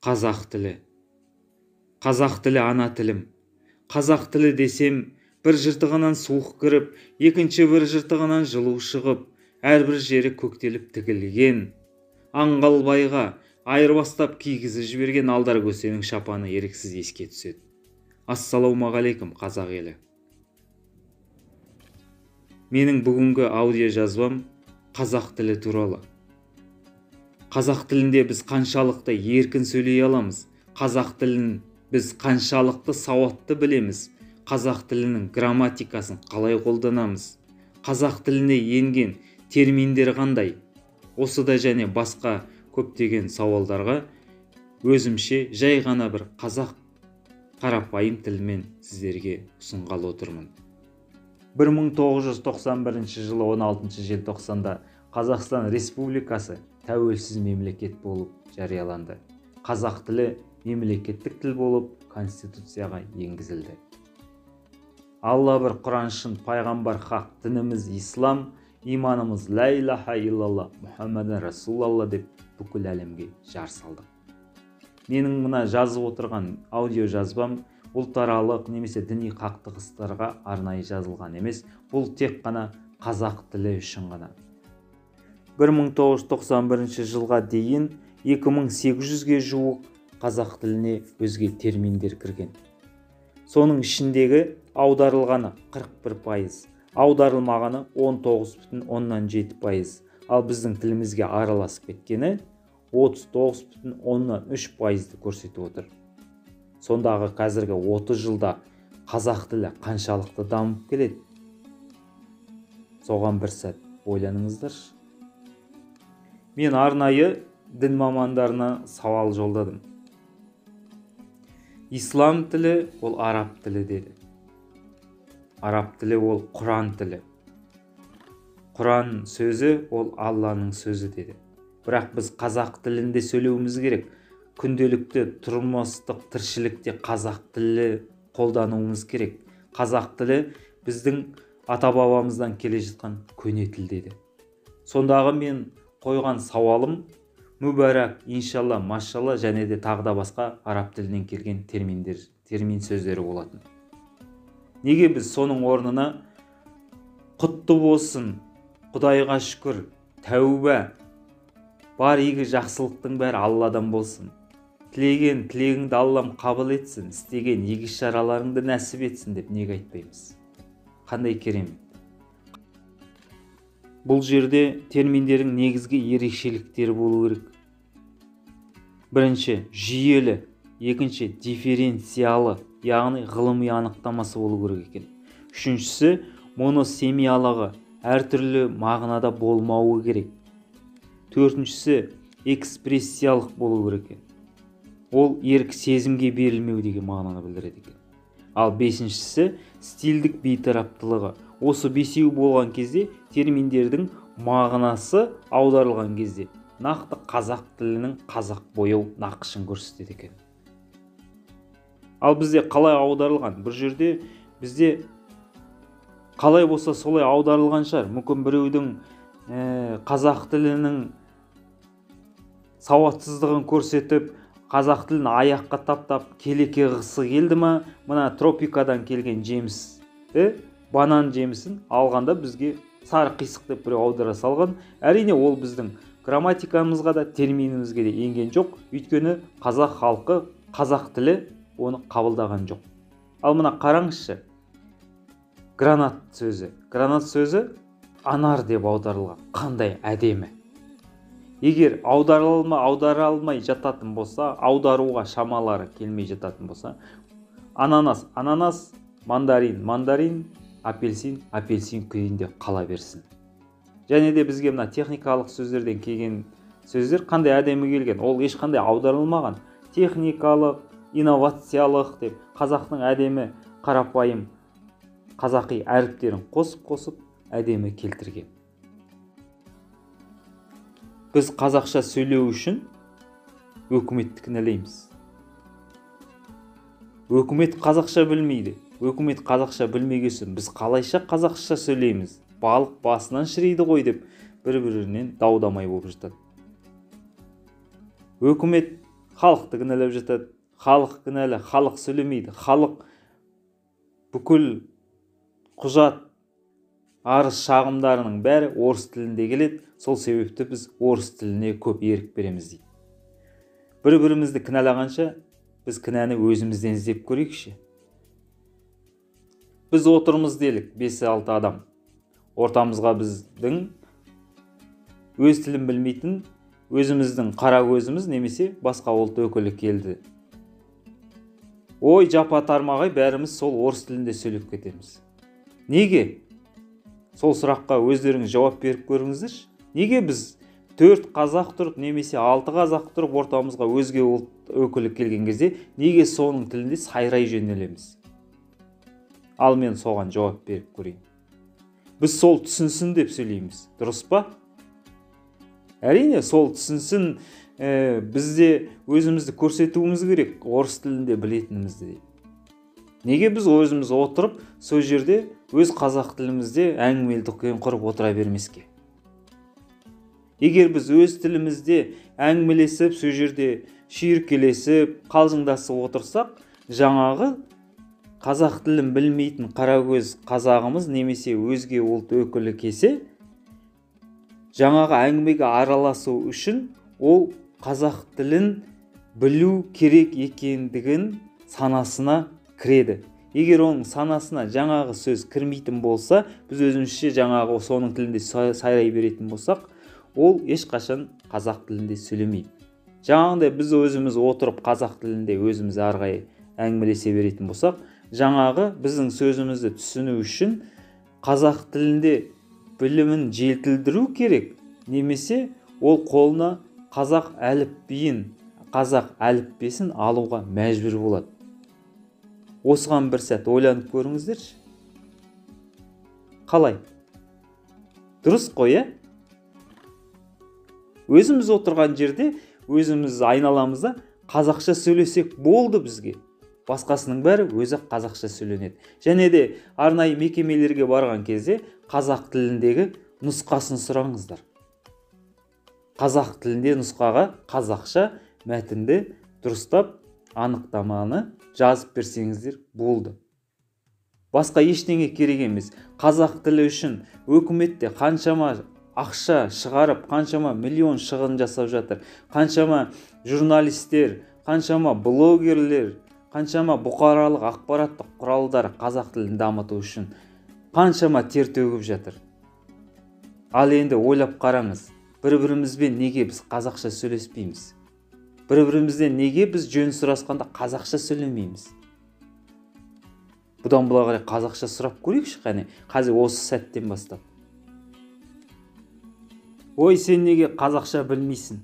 Қазақ тілі. Қазақ тілі ана тілім. Қазақ тілі десем, бір жыртығынан суық кіріп, екінші бір жыртығынан жылу шығып, әрбір жері көктеліп тігілген. Аңғалбайға айырбастап кигізіп жіберген Алдар көсенің шапаны еріксіз еске түседі. Ассалаумағалейкум, қазақ елі. Менің бүгінгі аудио жазбам қазақ тілі туралы. Қазақ тілінде біз қаншалықты еркін сөйлей аламыз, қазақ тілін біз қаншалықты сауатты білеміз, қазақ тілінің грамматикасын қалай қолданамыз, қазақ тіліне енген терминдер қандай? Осыда және басқа көптеген сауалдарға өзімше жай ғана бір қазақ қарапайым тілмен сіздерге ұсынғалы отырмын. 1991 жылы 16 желтоқсанда Қазақстан Республикасы тәуелсіз мемлекет болып жарияланды. Қазақ тілі мемлекеттік тіл болып Конституцияға енгізілді. Алла бір, Құран шын, пайғамбар хақ, дініміз ислам, иманымыз ля илаха иллалла, Мұхаммадан расулалла деп бүкіл әлемге жар салдық. Менің мына жазып отырған аудио жазбам ұлтаралық немесе діни қақтығыстарға арнайы жазылған емес, бұл тек қана қазақ тілі үшін ғана. 1991 жылға дейін 2800-ге жуық қазақ тіліне өзге терминдер кірген. Соның ішіндегі аударылғаны 41%, аударылмағаны 19,7%, ал біздің тілімізге араласып кеткені 39,3%-ды көрсетіп отыр. Сондағы қазіргі 30 жылда қазақ тілі қаншалықты дамып келеді? Соған бір сәт ойланыңыздаршы. Мен арнайы дін мамандарына сауал жолдадым. Ислам тілі ол араб тілі деді. Араб тілі ол Құран тілі. Құран сөзі ол Алланың сөзі деді. Бірақ біз қазақ тілінде сөйлеуіміз керек. Күнделікті тұрмыстық тіршілікте қазақ тілі қолдануымыз керек. Қазақ тілі біздің ата-бабамыздан келе жатқан көне тіл деді. Сондағы мен қойған сауалым мүбәрак, иншалла, машалла және де тағы да басқа араб тілінен келген терминдер, термин сөздері болатын. Неге біз соның орнына құтты болсын, Құдайға шүкір, тәуба, бар игі жақсылықтың бәрі Алладан болсын, тілеген тілегіңді Аллам қабыл етсін, істеген игі шараларыңды нәсіп етсін деп неге айтпаймыз? Қандай керемет. Бұл жерде терминдердің негізгі ерекшеліктері болу керек. Бірінші, жүйелі, екінші, дифференциалы, яғни ғылыми анықтамасы болу керек екен. Үшіншісі, моносемиялығы, әртүрлі мағынада болмауы керек. Төртіншісі, экспрессиялық болу керек екен. Ол ерік сезімге берілмеу деген мағынаны білдіреді екен. Ал бесіншісі, стильдік бейтараптылығы. Осы бесеу болған кезде терминдердің мағынасы аударылған кезде нақты қазақ тілінің қазақ бояу нақышын көрсетеді екен. Ал бізде қалай аударылған? Бір жерде бізде қалай болса солай аударылған шығар. Мүмкін біреудің қазақ тілінің сауатсыздығын көрсетіп, қазақ тілін аяққа таптап келеке қылғысы келді ма? Мына тропикадан келген жемісті, банан жемісін алғанда бізге сары қисық деп біреу аудара салған. Әрине ол біздің грамматикамызға да терминімізге де енген жоқ. Өйткені қазақ халқы, қазақ тілі оны қабылдаған жоқ. Ал мына қараңызшы, гранат сөзі. Гранат сөзі анар деп аударылған. Қандай әдемі. Егер аудара алмай жататын болса, аударуға шамалары келмей жататын болса, ананас, ананас, мандарин, мандарин, апельсин, апельсин күйінде қала берсін. Және де бізге мына техникалық сөздерден келген сөздер қандай әдемі келген. Ол ешқандай аударылмаған. Техникалық, инновациялық деп қазақтың әдемі қарапайым қазақи әріптерін қосып-қосып әдемі келтірген. Біз қазақша сөйлеу үшін өкіметті кінәлаймыз. Өкімет қазақша білмейді. Өкімет қазақша білмегесін біз қалайша қазақша сөйлейміз? Балық басынан шіриді ғой деп бір-бірінен дау-дамай болып жатады. Өкімет Халықты кінәлап жатады. Халық кінәлі, халық сөйлемейді. Халық бүкіл құжат, арыз шағымдарының бәрі орыс тілінде келеді. Сол себепті біз орыс тіліне көп ерік береміз дейді. Бір-бірімізді кінәлағанша біз кінәні өзімізден іздеп көрейікші. Біз отырмыз делік 5-6 адам. Ортамызға біздің өз тілін білмейтін өзіміздің қара көзіміз немесе басқа ұлт өкілі келді. Ой, жапа тармағай бәріміз сол орыс тілінде сөйлеп кетеміз. Неге? Сол сұраққа өздеріңіз жауап беріп көріңіздерші. Неге біз 4 қазақ тұрып немесе 6 қазақ тұрып ортамызға өзге ұлт өкілі келген кезде неге соның тілінде сайрай жөнелеміз? Ал мен соған жауап беріп көрейін. Біз сол түсінсін деп сөйлейміз, дұрыс па? Әрине, сол түсінсін, бізде өзімізді көрсетуіміз керек, орыс тілінде білетінімізді. Неге біз өзіміз отырып, сол жерде өз қазақ тілімізде әңгімелі дүкен құрып отыра бермеске? Егер біз өз тілімізде әңгімелесіп, сол жерде шүйіркелесіп, қалжыңдасып отырсақ, жаңағы қазақ тілін білмейтін қаракөз қазағымыз немесе өзге ұлт өкілі келсе, жаңағы әңгімеге араласу үшін ол қазақ тілін білу керек екендігін санасына кіреді. Егер оның санасына жаңағы сөз кірмейтін болса, біз өзімізше жаңағы соның тілінде сайрай беретін болсақ, ол ешқашан қазақ тілінде сөйлемейді. Жаңағындай біз өзіміз отырып қазақ тілінде өзіміз ары қарай әңгімелесе беретін болсақ, жаңағы біздің сөзімізді түсіну үшін қазақ тілінде білімін жетілдіру керек, немесе ол қолына қазақ әліпбиін, қазақ әліппесін алуға мәжбүр болады. Осыған бір сәт ойланып көріңіздерші. Қалай? Дұрыс қой, ә? Өзіміз отырған жерде, өзіміз айналамызда қазақша сөйлесек болды бізге. Басқасының бәрі өзі қазақша сөйленеді. Және де арнайы мекемелерге барған кезде қазақ тіліндегі нұсқасын сұраңыздар. Қазақ тілінде нұсқаға қазақша мәтінді дұрыстап анықтаманы жазып берсеңіздер болды. Басқа ештеңе керек емес. Қазақ тілі үшін өкіметте қаншама ақша шығарып, қаншама миллион шығын жасап жатыр. Қаншама журналистер, қаншама блогерлер, қаншама бұқаралық ақпараттық құралдар қазақ тілін дамыту үшін қаншама тер төгіп жатыр. Ал енді ойлап қараңыз, бір-бірімізбен неге біз қазақша сөйлеспейміз? Бір-бірімізден неге біз жөн сұрасқанда қазақша сөйлемейміз? Бұдан былай қарай қазақша сұрап көрейікші, қане, қазір осы сәттен бастап. Ой, сен неге қазақша білмейсің?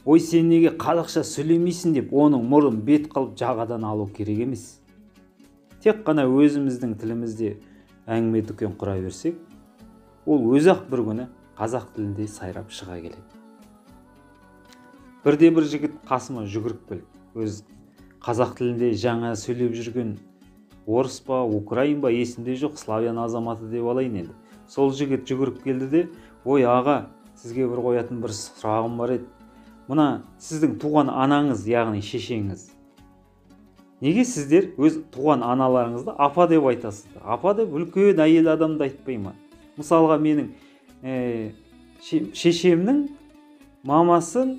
Ой, сен неге қазақша сөйлемейсің деп оның мұрын бет қылып жағадан алу керек емес. Тек қана өзіміздің тілімізде әңгіме дүкен құра берсек, ол өзі-ақ бір күні қазақ тілінде сайрап шыға келеді. Бірде бір жігіт қасыма жүгіріп келді. Өз қазақ тілінде жаңа сөйлеп жүрген орыс па, украин ба, есімде жоқ, славян азаматы деп алайын енді. Сол жігіт жүгіріп келді де, ой аға, сізге бір қоятын бір сұрағым бар еді. Мына сіздің туған анаңыз, яғни шешеңіз. Неге сіздер өз туған аналарыңызды апа деп айтасыздар? Апа деп үлкен әйел адамды айтпай ма? Мысалға менің шешемнің мамасын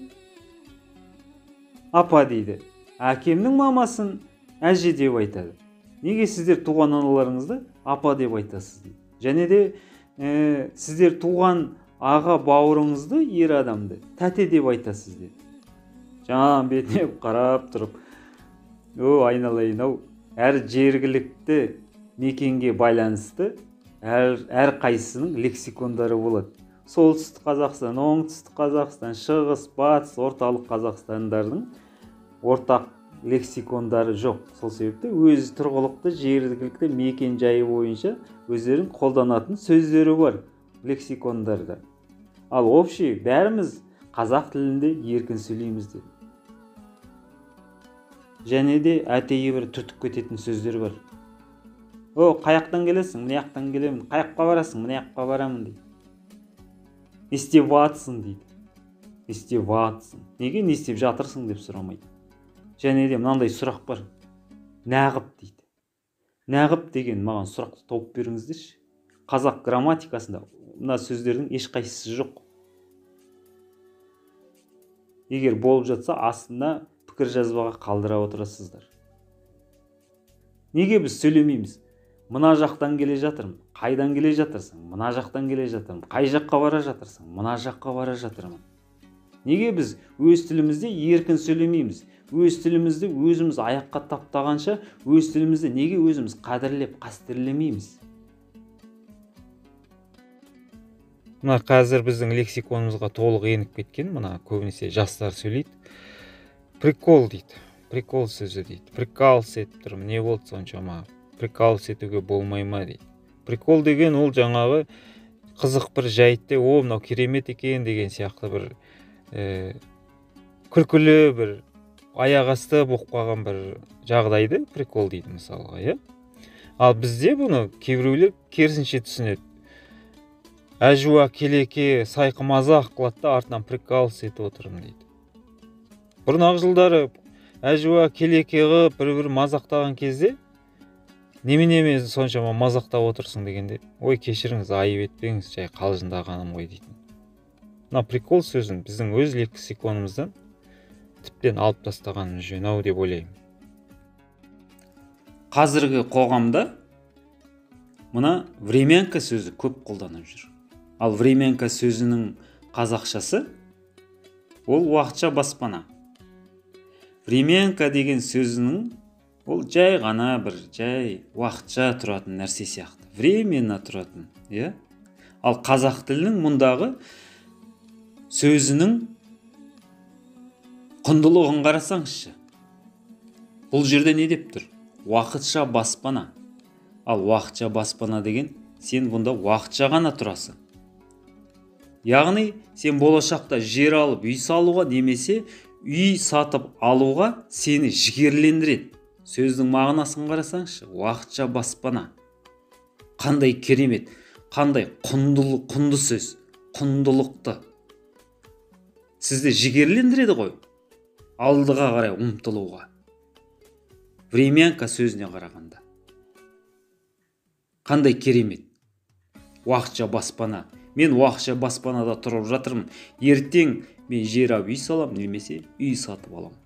апа дейді, әкемнің мамасын әже деп айтады. Неге сіздер туған аналарыңызды апа деп айтасыз дейді. Және де сіздер туған аға бауырыңызды, ер адамды тәте деп айтасыз деді. Жаңа бетіне қарап тұрып, о айналайын ау, әр жергілікті мекенге байланысты әр қайсысының лексикондары болады. Солтүстік Қазақстан, оңтүстік Қазақстан, шығыс, батыс, орталық Қазақстандардың ортақ лексикондары жоқ. Сол себепті өз тұрғылықты жергілікті мекен жайы бойынша өздерінің қолданатын сөздері бар лексикондарда. Ал общий бәріміз қазақ тілінде еркін сөйлейміз деді. Және де әтейі бір түртіп кететін сөздер бар. О, қаяқтан келесің? Мына жақтан келемін. Қаяққа барасың? Мына жаққа барамын дейді. Не істеп жатсың дейді. Не істеп жатсың? Неге не істеп жатырсың деп сұрамайды. Және де мынандай сұрақ бар. Нағып дейді. Нағып деген маған сұрақты тауып беріңіздерші. Қазақ грамматикасында мына сөздердің ешқайсысы жоқ. Егер болып жатса, астына пікір жазбаға қалдыра отырасыздар. Неге біз сөйлемейміз? Мына жақтан келе жатырмын. Қайдан келе жатырсың? Мына жақтан келе жатырмын. Қай жаққа бара жатырсың? Мына жаққа бара жатырмын. Неге біз өз тілімізде еркін сөйлемейміз? Өз тілімізді өзіміз аяққа таптағанша, өз тілімізді неге өзіміз қадірлеп, қастерлемейміз? Мына қазір біздің лексиконымызға толық еніп кеткен, мына көбінесе жастар сөйлейді. Прикол дейді, прикол сөзі дейді. Прикол етіп тұрмын, не болды соншама? Прикол етуге болмай ма дейді. Прикол деген ол жаңағы қызық бір жайтты, о, мынау керемет екен деген сияқты бір күлкілі бір аяқ асты болып қалған бір жағдайды прикол дейді мысалға, иә? Ал бізде бұны кейбіреулер керісінше түсінеді. Әжуа, келеке, сайқы мазақ қылады да артынан прикол етіп отырмын дейді. Бұрынғы жылдары әжуа, келеке қылып бір-бір мазақтаған кезде немене соншама мазақтап отырсың дегенде, ой, кешіріңіз, айып етпеңіз, жай қалжыңдағаным ғой дейтін. Мына прикол сөзін біздің өз лексиконымыздан тіптен алып тастағанымыз жөн ау деп ойлаймын. Қазіргі қоғамда мына времянка сөзі көп қолданып жүр. Ал времянка сөзінің қазақшасы ол уақытша баспана. Времянка деген сөзінің ол жай ғана бір жай уақытша тұратын нәрсе сияқты. Временно тұратын, иә? Ал қазақ тілінің мұндағы сөзінің құндылығын қарасаңызшы. Бұл жерде не деп тұр? Уақытша баспана. Ал уақытша баспана деген сен бұнда уақытша ғана тұрасың. Яғни сен болашақта жер алып үй салуға немесе үй сатып алуға сені жігерлендіреді. Сөздің мағынасын қарасаңызшы, уақытша баспана. Қандай керемет, қандай құнды сөз, құндылықты. Сізді жігерлендіреді ғой, алдыға қарай ұмтылуға. Времянка сөзіне қарағанда. Қандай керемет. Уақытша баспана. Мен уақытша баспанада тұрып жатырмын. Ертең мен жер алып үй салам, немесе үй сатып алам.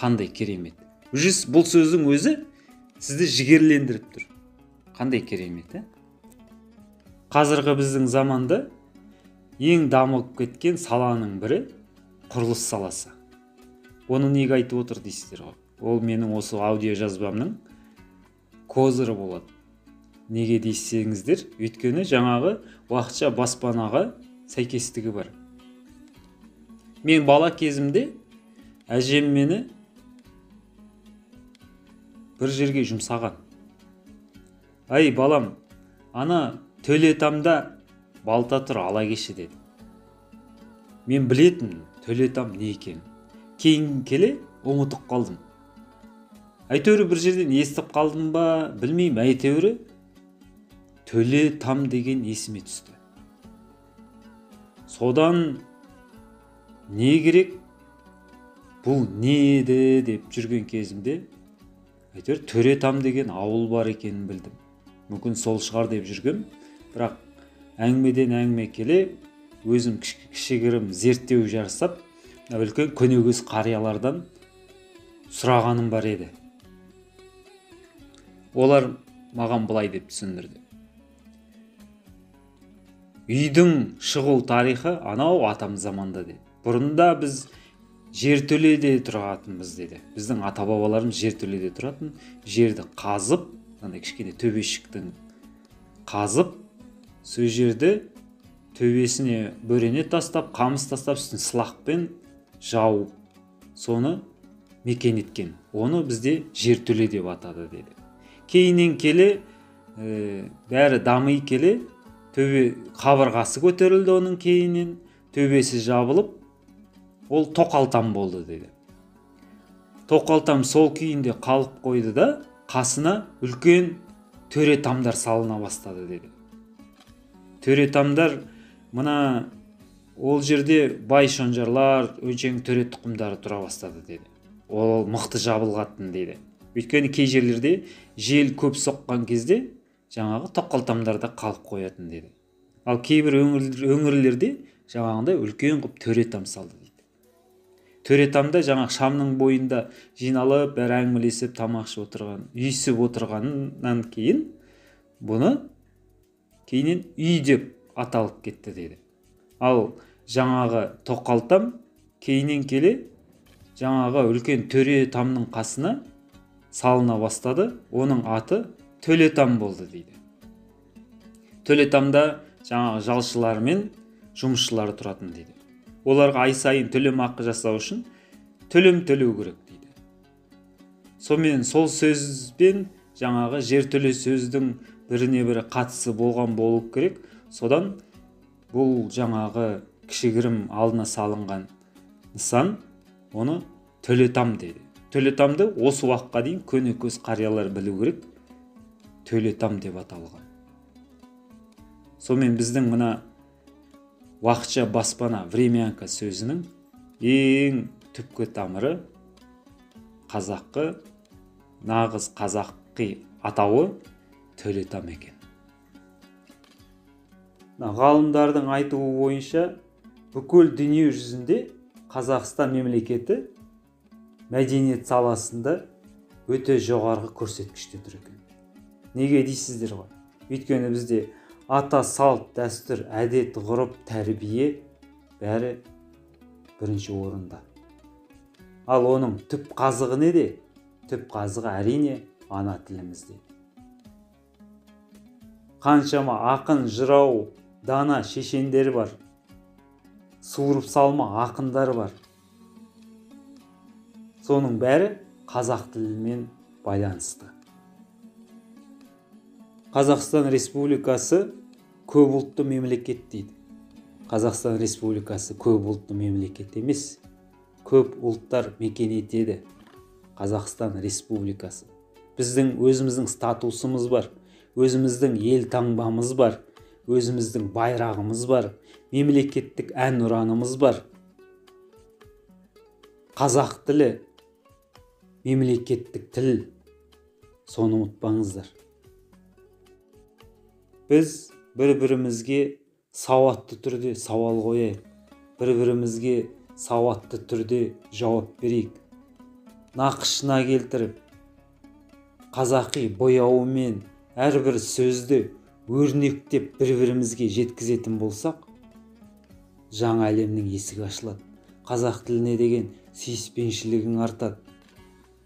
Қандай керемет. Уже бұл сөздің өзі сізді жігерлендіріп тұр. Қандай керемет, ә? Қазіргі біздің заманда ең дамып кеткен саланың бірі құрылыс саласы. Оны неге айтып отыр дейсіздер ғой. Ол менің осы аудио жазбамның козыры болады. Неге дейсеңіздер, өйткені жаңағы уақытша баспанаға сәйкестігі бар. Мен бала кезімде әжем мені бір жерге жұмсаған. Ай балам, ана төлетамда балта тұр, ала кеші деді. Мен білетінмін төлетам не екенін. Кейін келе ұмытып қалдым. Әйтеуір бір жерден естіп қалдым ба, білмеймін, әйтеуір төлетам деген есіме түсті. Содан не керек, бұл не еді деп жүрген кезімде әйтеуір Төретам деген ауыл бар екенін білдім. Мүмкін сол шығар деп жүргем, бірақ әңгімеден әңгіме келе өзім кішігірім зерттеу жасап, үлкен көнегөз қариялардан сұрағаным бар еді. Олар маған былай деп түсіндірді. Үйдің шығу тарихы анау атам заманда деді. Бұрында біз жертөледе тұратынбыз деді. Біздің ата-бабаларымыз жертөледе тұратын, жерді қазып, андай кішкене төбешіктің қазып, сол жерді төбесіне бөрене тастап, қамыс тастап, үстін сылақпен жауып, соны мекен еткен. Оны бізде жертөле деп атады деді. Кейіннен келе, бәрі дами келе, төбе қабырғасы көтерілді оның кейіннен, төбесі жабылып, ол тоқалтам болды деді. Тоқалтам сол күйінде қалып қойды да, қасына үлкен төретамдар салына бастады деді. Төретамдар мына ол жерде бай шонжарлар, өңшең төре тұқымдары тұра бастады деді. Ол мықты жабылғатын дейді. Өйткені кей жерлерде жел көп соққан кезде жаңағы тоқал тамдарда қалып қоятын дейді. Ал кейбір өңірлерде жаңағындай үлкен қып төре там салды дейді. Төре тамда жаңағы шамның бойында жиналып, бәрі әңгімелесіп, тамақ ішіп отырған, үйісіп отырғаннан кейін бұны кейіннен үй деп аталып кетті дейді. Ал жаңағы тоқал там кейіннен келе жаңағы үлкен төре тамның қасына салына бастады. Оның аты төле там болды дейді. Төле тамда жаңағы жалшылар мен жұмысшылар тұратын дейді. Оларға ай сайын төлем ақы жасау үшін төлем төлеу керек дейді. Сонымен сол сөзбен жаңағы жер төле сөздің біріне бірі қатысы болған болу керек. Содан бұл жаңағы кішігірім алдына салынған нысан, оны төле там дейді. Төле тамды осы уақытқа дейін көне көз қариялар білу керек, төле там деп аталған. Сонымен біздің мына уақытша баспана времянка сөзінің ең түпкі тамыры қазақы, нағыз қазақи атауы төле там екен. Ғалымдардың айтуы бойынша бүкіл дүние жүзінде Қазақстан мемлекеті мәдениет саласында өте жоғарғы көрсеткіште тұр екен. Неге дейсіздер ғой? Өйткені бізде ата салт, дәстүр, әдет, ғұрып, тәрбие бәрі бірінші орында. Ал оның түп қазығы неде? Түп қазығы әрине ана тілімізде. Қаншама ақын, жырау, дана шешендер бар, суырып салма ақындар бар. Соның бәрі қазақ тілімен байланысты. Қазақстан Республикасы көп ұлтты мемлекет дейді. Қазақстан Республикасы көп ұлтты мемлекет емес, көп ұлттар мекен етеді. Қазақстан Республикасы. Біздің өзіміздің статусымыз бар, өзіміздің ел таңбамыз бар, өзіміздің байрағымыз бар, мемлекеттік ән ұранымыз бар. Қазақ тілі мемлекеттік тіл, соны ұмытпаңыздар. Біз бір-бірімізге сауатты түрде сауал қояйық, бір-бірімізге сауатты түрде жауап берейік. Нақышына келтіріп, қазақи бояуымен әрбір сөзді өрнектеп бір-бірімізге жеткізетін болсақ, жаңа әлемнің есігі ашылады. Қазақ тіліне деген сүйіспеншілігің артады.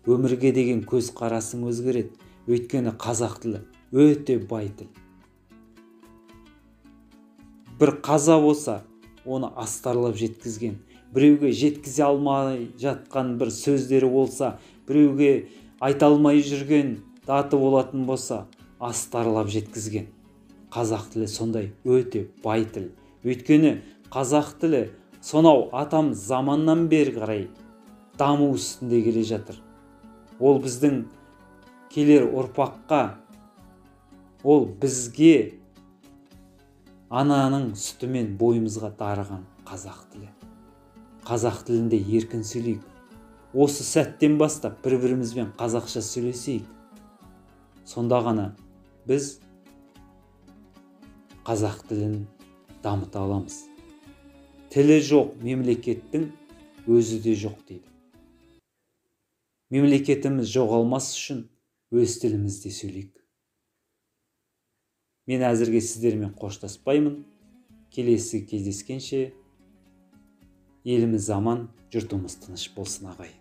Өмірге деген көзқарасың өзгереді. Өйткені қазақ тілі өте бай тіл. Бір қаза болса, оны астарлап жеткізген, біреуге жеткізе алмай жатқан бір сөздері болса, біреуге айта алмай жүрген даты болатын болса, астарлап жеткізген. Қазақ тілі сондай өте бай тіл. Өйткені қазақ тілі сонау атам заманнан бері қарай даму үстінде келе жатыр. Ол біздің келер ұрпаққа, ол бізге ананың сүтімен бойымызға дарыған қазақ тілі. Қазақ тілінде еркін сөйлейік. Осы сәттен бастап бір-бірімізбен қазақша сөйлесейік. Сонда ғана біз қазақ тілін дамыта аламыз. Тілі жоқ мемлекеттің өзі де жоқ дейді. Мемлекетіміз жоғалмас үшін өз тілімізде сөйлейік. Мен әзірге сіздермен қоштаспаймын. Келесі кездескенше еліміз аман, жұртымыз тыныш болсын ағайын.